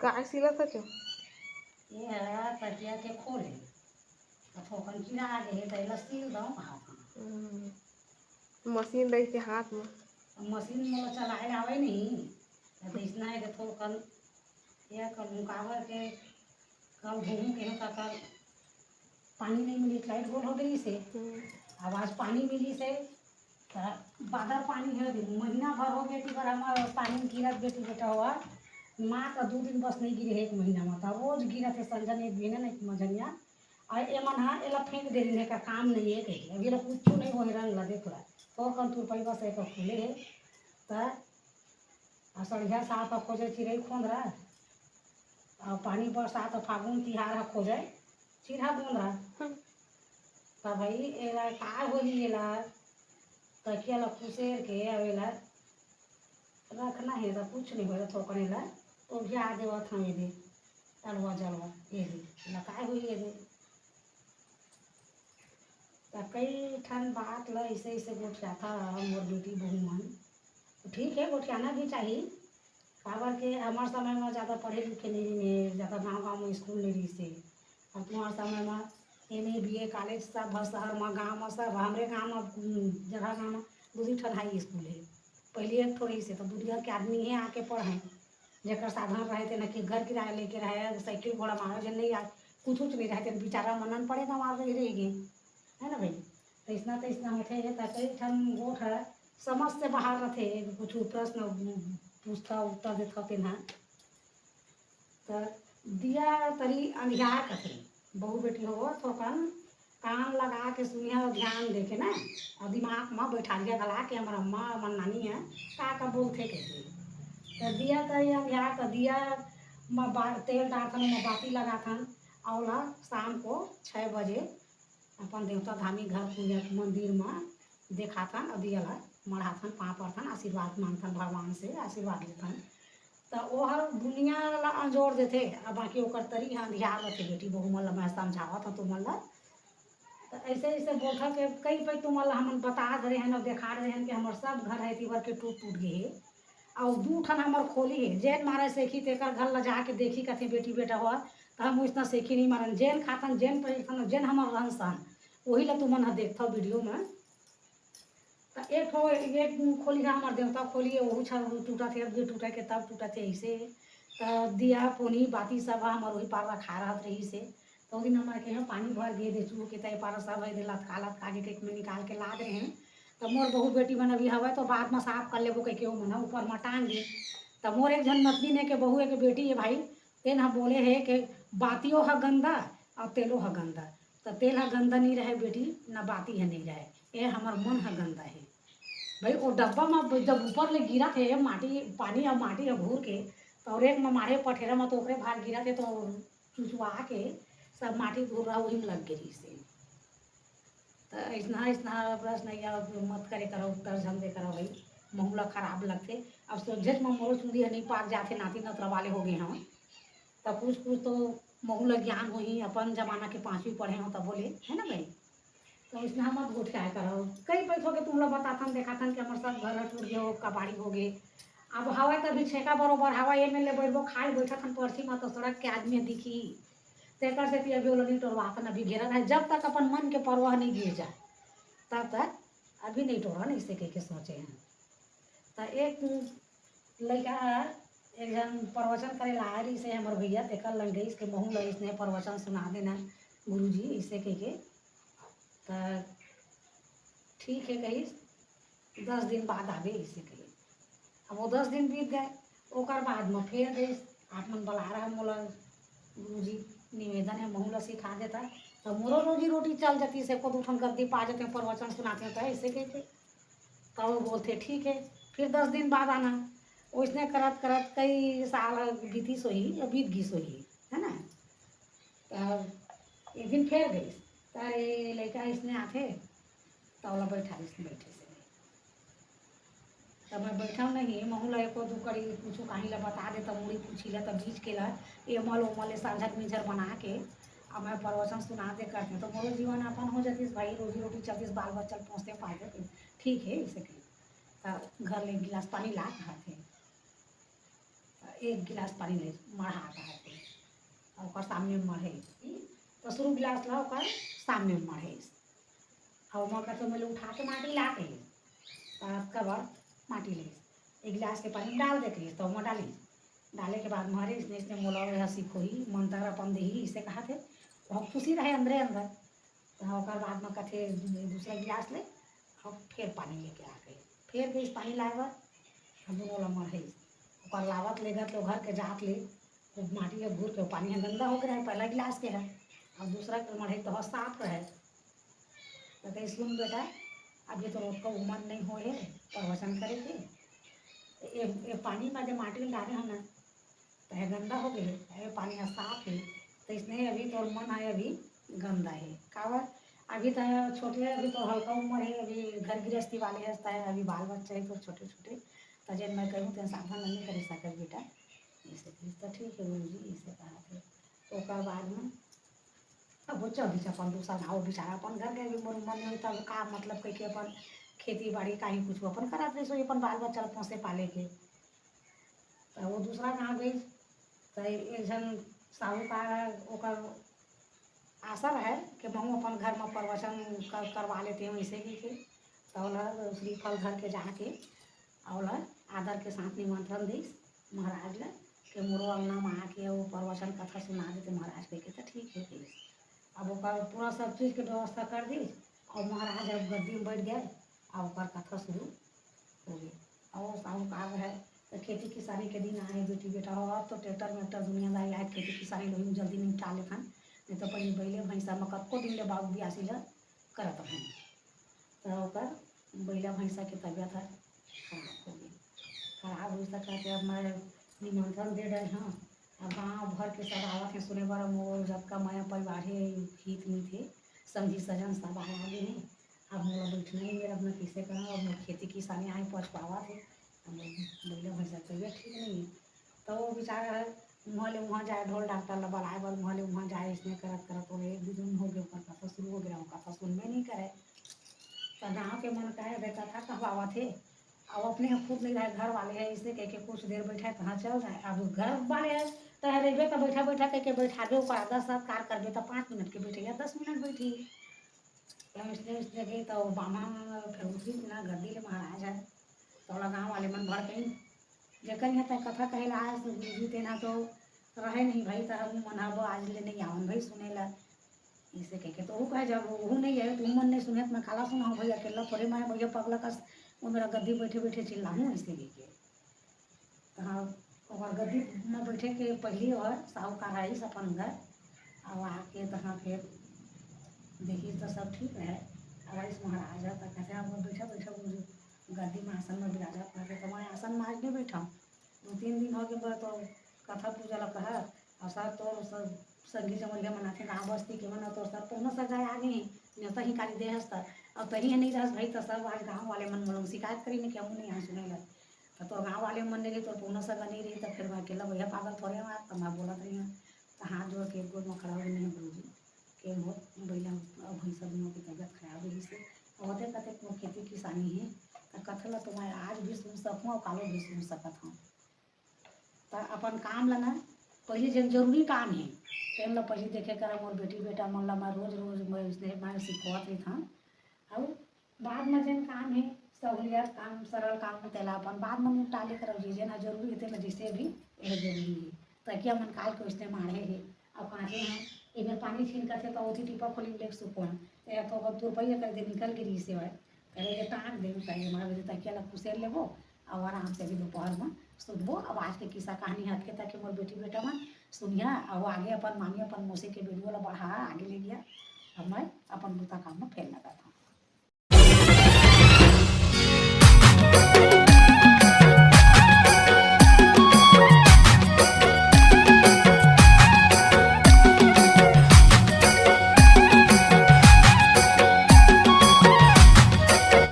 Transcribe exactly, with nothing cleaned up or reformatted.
काय सिलत हच? ये ह तकिया के खोल हे। त थोकन कीरा आ गे हे, त एला सील दंव हाथ म। हम्म। मशीन रहिथे हाथ म। अब मशीन मोला चलाए आवय नहीं। त अइसना हे के थोकन ये कर लूँ, काबर के कल धोहूँ के हे, त कल पानी नहीं मिलिस, लाइट गोल हो गइस हे। हम्म। अब आज पानी मिलिस हे, त बादर पानी हे, दिन महीना भर हो गे, ती बर हमर पानी गिरत बेटी बेटा होवय, मात्र दू दिन बस नहीं गिरे हे एक महीना म, त रोज गिरत हे, संझन एक बिहने नहीं मझनिया। अउ एमन ह एला फेंक दे रिहिन हे, का काम नहीं हे कहिके। अब एला कुछु नहीं होय, रंग ला देख ला, थोकन तुरपई बस एक खुले हे, त अउ सड़िया साफ ह खोजे चिरई खोंदरा, अउ पानी बरसात ह फागुन तिहार ह खोजे चिरहा गोंदरा। हम्म। त भाई एला का होही, एला तकिया ला खुसेर के अब एला रखना हे त कुछ नहीं होय, थोकन एला ओझा देवत हन एदे, अलवा जलवा एदे, एला का होही एदे। त कई ठन बात ल अइसे अइसे गोठियाथा मोर बेटी बहू मन। ठीक हे, गोठियाना भी चाही, काबर के हमर समय म जादा पढ़े लिखे नइ रिहिन हे, जादा गाँव गाँव म स्कूल नइ रिहिस हे। अब तुम्हर समय म M A, B A, college सब ह शहर म, गाँव म सब, हमरे गाँव म, उम, जगह गाँव म दू दू ठन हाई स्कूल हे। पहिली एक ठो रिहिस हे, त दुनिया के आदमी हे आके पढ़े। जेकर साधन रहे, तेन के घर किराया लेके रहे, साइकिल घोड़ा मारो, जेन नइ आय, कुछ उछ नइ रहे, तेन बिचारा मन अनपढ़े गंवार रहि, रहि गे, है ना भाई? त अइसना त अइसना होथे, त कई ठन गोठ ह समझ से बाहर रथे, कुछ प्रश्न पूछथव, उत्तर देथव तेन ह। त दिया तरी अंधियार कथे, बहू बेटी हो, थोकन कान लगा के सुनिहा, ध्यान दे के ना, अउ दिमाग म बइठारिहा घला के हमर अम्मा, हमर नानी ह का का बोलथे कहिके। त दिया तरी अंधियार, त दिया म बा-, तेल डारथन, ओमा बाती लगाथन, अउ ओला शाम को छः बजे अपन देवता धामी घर पूजा के मंदिर म देखाथन, अउ दिया ला मढ़ाथन, पाँव परथन, आशीर्वाद मांगथन, भगवान से आशीर्वाद लेथन। त ओहर दुनिया ला अंजोर देथे, अउ बाकी ओकर तरी ह अंधियार रथे। बेटी बहू मन ला मैं समझावत हंव तुमन ला। त अइसे अइसे बोलथव के कई पइत तुमन ला हमन बता दे रहेन अउ देखा दे रहेन कि हमर सब घर ह एती बर के टूट टूट गे हे। अउ दू ठन हमर खोली हे, जेन मारे सेखी तेकर घर ला जाके देखी कथे बेटी बेटा हो, त हम ओइसना सेखी नइ मारन, जेन खाथन, जेन पहिरथन, जेन हमर रहन सहन, ओही ला तुमन ह देखथव वीडियो म। त एक ठो, एक खोली ह हमर देवता खोली हे, ओहू छ टूटत हे, अब जे टूटे के तब टूटत हे अइसे। त दिया पोनी बाती सब ह हमर ओही पार रखा रहत रहिस हे। त ओ दिन हमर के ह पानी भर गे, देचू के तय पार सब हे, दे लतका लतका के एक में निकाल के लाद रहे हैं। त मोर बहू बेटी मन अभी हवय, त बाद म साफ कर लेबो कहिके ओमन ह ऊपर म टांग दे। त मोर एक झन नतनी ने के बहू एक बेटी हे भाई, तेन ह बोले हे के बातियो ह गंदा अउ तेलो ह गंदा। त तेल ह गंदा नइ रहे बेटी, न बाती ह नइ रहे, ए हमर मन ह गंदा हे। भाई, ओ डब्बा म जब ऊपर ले गिरत हे माटी, पानी अउ माटी ह घूर के, त रेक म माढ़े पठेरा म तो ओकरे भार गिरत हे, तो चुचवा के सब माटी धूर रहा, वही में लग गे रहिस हे। त अइसना, अइसना प्रश्न या मत करे करो, उत्तर झन दे करो भाई, महू ला खराब लगथे। अब सोझेच म मोरो चुंदी ह नइ पाक जाथे, नाती नतरा वाले हो गे हवं, त कुछ, कुछ तो महू ला ज्ञान होही, अपन जमाना के पांचवी पढ़े हवं तभो ले, है ना भाई? त अइसना मत गोठियाए करो। कई पइत होगे तुम ला बताथन, देखाथन कि हमर सब घर ह टूट गे हो, कबाड़ी हो गे। अब हवय त अभी छेका बरोबर हवय, एमे ले बइठबो, खाली बइठत हन परछी म, त सड़क के आदमी ह दिखही। तेकर सेती अभी ओला नइ टोरवाथन, अभी घेरत हे। जब तक अपन मन के परवाह नइ गिर जाए, तब तक अभी नइ टोरन, अइसे कहिके सोचे हन। त एक लइका ह एक झन प्रवचन करे ला आए रहिस हे हमर भैया, तेकर लंग गइस के महू ल अइसने प्रवचन सुना देना गुरुजी, अइसे कहिके। त ठीक हे कहिस, दस दिन बाद आबे, अइसे कहिस। अब वो दस दिन बीत गए, ओकर बाद म फेर गइस, आप मन बला रहा मोला, गुरुजी निवेदन हे, महू ल सिखा देता, त मोरो रोजी रोटी चल जतिस, एको दू ठन गद्दी पा जतेंव, प्रवचन सुनातेंव त, अइसे कहिके। त वो बोलथे, "ठीक हे, फिर दस दिन बाद आना।" ओइसने करत करत कई साल बीतिस होही, या बीत गिस होही, है ना? त एक दिन फेर गइस, त ए लइका अइसने आथे, त ओला बइठारिस, बइठे से। त मैं बइठंव नहीं, महू ल एको दू कड़ी कुछु काहीं ल बता देतेंव, मुड़ी पूछी ल, त बीच के ल एमल ओमल ले सांझर मिंझर बना के, अब मैं प्रवचन सुना दे करतेंव, त मोरो जीवन यापन हो जतिस भाई, रोजी रोटी चलतिस, बाल बच्चा ल पोसतेंव पालतेंव, ठीक हे, अइसे कहिके। त घर ले गिलास पानी ला खाथे। त एक गिलास पानी ले मढ़ा कहा के, अउ ओकर सामने मढ़े, तो शुरू गिलास ला ओकर सामने मढ़े। अउ ओमा कथे, "मोला उठा के माटी ला," कहे। त अतका बड़ माटी ले एक गिलास के पानी डाल दे कहे, त ओमा डाली। डाले के बाद मढ़े, "इसने, इसने मोला ओह सिखोही, मंतर अपन देही," इसे कहा थे। वह खुशी रहे अंदरे अंदर। त ओकर बाद म कथे, "दूसरा गिलास ले," अउ फेर पानी लेके आ गई। फेर गई पानी लाए बर, अउ दोनों ला मढ़े। ओकर लावत लेगत ले, घर के जात ले, वो माटी ला घूर के, वो पानी ह गंदा हो गया है, पहला गिलास के है, अउ दूसरा के मढ़े तो साफ रहे। तो कही, "सुन बेटा, अभी तो ओतका उमर नहीं होए हे प्रवचन करे के। ए, ए पानी में जो माटी डाले हो ना, तो ये गंदा हो गए, ये पानी ह साफ है, तो इसने अभी तोर मन है अभी गंदा है। काबर? अभी तो छोटे, अभी तो हल्का उम्र है, अभी घर गृहस्थी वाले है, तो अभी बाल बच्चा है तो छोटे छोटे, तो जेन मैं कहूँ तेन सावधान नहीं कर सकत बेटा।" इसे कहिस, "तो ठीक है गुरु जी," इसे कहा थे। तो ओकर बाद में अब वो चल दिस अपन दूसरा गाँव, बेचारा अपन घर गए, अभी मोर उमर नहीं होता, का मतलब कह के अपन खेती बाड़ी काहीं कुछ अपन करत रहिस, अपन बाल बच्चा ल पोसे पाले के। त वो दूसरा गाँव गइस, त एक झन साहूकार ह, ओकर आशा रहे कि महूँ अपन घर म प्रवचन कर, करवा लेते हूँ, ऐसे कहिके। त ओला श्रीफल धर के जाके, अउ ओला आदर के साथ निमंत्रण दिस महाराज ल कि मोरो अंगना म आके वो प्रवचन कथा सुना देते महाराज कहिके, त ठीक है कहिस। अब ओकर पूरा सब चीज के व्यवस्था कर दिस, अउ महाराज अब गद्दी में बैठ गए, अउ ओकर कथा शुरू हो गई। अउ साहूकार है, तो खेती किसानी के दिन आए, बेटी बेटा हो, अब तो ट्रैक्टर मैक्टर दुनियादारी आए, खेती किसानी लोग जल्दी निपटा लेथन, नहीं तो पहले बैले भैंसा में कतको दिन ले बाबू बियासी ल करत रहें। तो ओकर बैला भैंसा के तबीयत है खराब हो गई। खराब हो सका के अब मैं निमंत्रण दे रहे हूँ, अब गाँव भर के सब आवत हैं सुने बर, मोर जतका मया परिवार है, हित मीत है, समझी सजन सब आए आगे हैं। अब मोला बैठना ही मेरा, अब मैं कैसे करूँ, अब मोर खेती किसानी आए पहुँच पावत है, अब मोर बैला भैंसा तबीयत ठीक नहीं है। तो वो बेचारा है, उहाँ ले उहाँ जाए, ढोल डॉक्टर ला बलाए बर, उहाँ ले उहाँ जाए, इसने करत करत वो एक दो दिन हो गए, ओकर कथा शुरू हो गया, वो कथा सुनबे नहीं करे। तो गाँव के मन कहे, "बे कथा कहवावत है, अब अपने ह खुद नहीं रहे, घर वाले है, इसे कह के कुछ देर बैठे, कहाँ चल जाए।" अब घर वाले है, तो है रहिबे, तो बैठा बैठा कह के बैठाबे, ओकर आदर सत्कार करबे, तो पाँच मिनट के बैठे या दस मिनट बैठी। तो इसने, इसने गई, तो बामन फिर उठी ना गद्दी ले महाराज है, तो ओला गाँव वाले मन भड़कइन, "जेकर यहाँ तय कथा कहे ला आए, गुरुजी तेना तो रहे नहीं भाई, तो हम मन अब आज ले नहीं आवन भाई सुने ला।" इसे कह के तो वो कहे, "जब वो नहीं है, तुम मन नहीं सुने, तो मैं काला सुनाऊँ भाई, अकेला थोड़े मैं भैया पगला कस, वो मेरा गद्दी बैठे बैठे चिल्लाऊँ," इसे कह के। तहाँ ओकर गद्दी म बैठे के पहिली ओहर साहूकार आइस अपन घर, अउ आके तहाँ फेर देखिस त सब ठीक रहे। अब आइस महाराज ह त कथे, "अब बैठा, बैठा गुरुजी, गद्दी म आसन म बिराजा," कहके, "त मैं आसन म आज नहीं बैठा, दो तीन दिन हो गए बर तो कथा पूजा ल कहत, अउ सब तोर सब संगी जमरिया मन आथे, गाँव बस्ती के मन, तोर सब पहुना सगा आगे हे, नेवता ही काली दे हस त, अब तही ह नहीं रहस भाई, त सब आज गाँव वाले मन मोला शिकायत करी ने कि हमू नहीं आ सुने ला।" त तोर गाँव वाले मन नहीं रही, तोर पहुना सगा नहीं रही, त फिर मैं अकेला भैया पागल थोड़े हूँ, त मैं बोलत रही हूँ। त हाथ जोड़ के एक गोड़ में खड़ा हो गई, "नहीं गुरुजी, के मोर बैला अउ भैंसा दुनों की तबीयत खराब रही से, अउ ओते कते मोर खेती किसानी है, त कथा ला तो मैं आज भी सुन सकूँ अउ कालो भी सुन सकत हूँ।" त अपन काम ला ना, पहली जन जरूरी काम है, तेन ला पहली देखे करा, मोर बेटी बेटा मन ला मैं रोज रोज मैं उसने मैं सिखोत रही था। अउ बाद में जेन काम हे, सहूलियत काम, सरल काम, तेला अपन बाद में निपटा ले करव जी, जेन ह जरूरी हे, तेला जैसे भी यह जरूरी हे। तकिया मन काल के उसने माढ़े हे, अब कांचे हे, एमे पानी छिनकत हे, तो ओती टिपा खोली ले सुखोन, ते तो अब तुरपैया कर दे निकल के रही से होय, करे के टांग दे, करे मार दे तकिया ला खुसेर लेबो, अउ आराम से अभी दोपहर में सुतबो। अब आज के किस्सा कहानी हद के तक के मोर बेटी बेटा मन सुनिया, अउ आगे अपन मामी अपन मौसी के वीडियो ला बढ़ा आगे ले गया। अब मैं अपन बुता काम में फेर लगा था।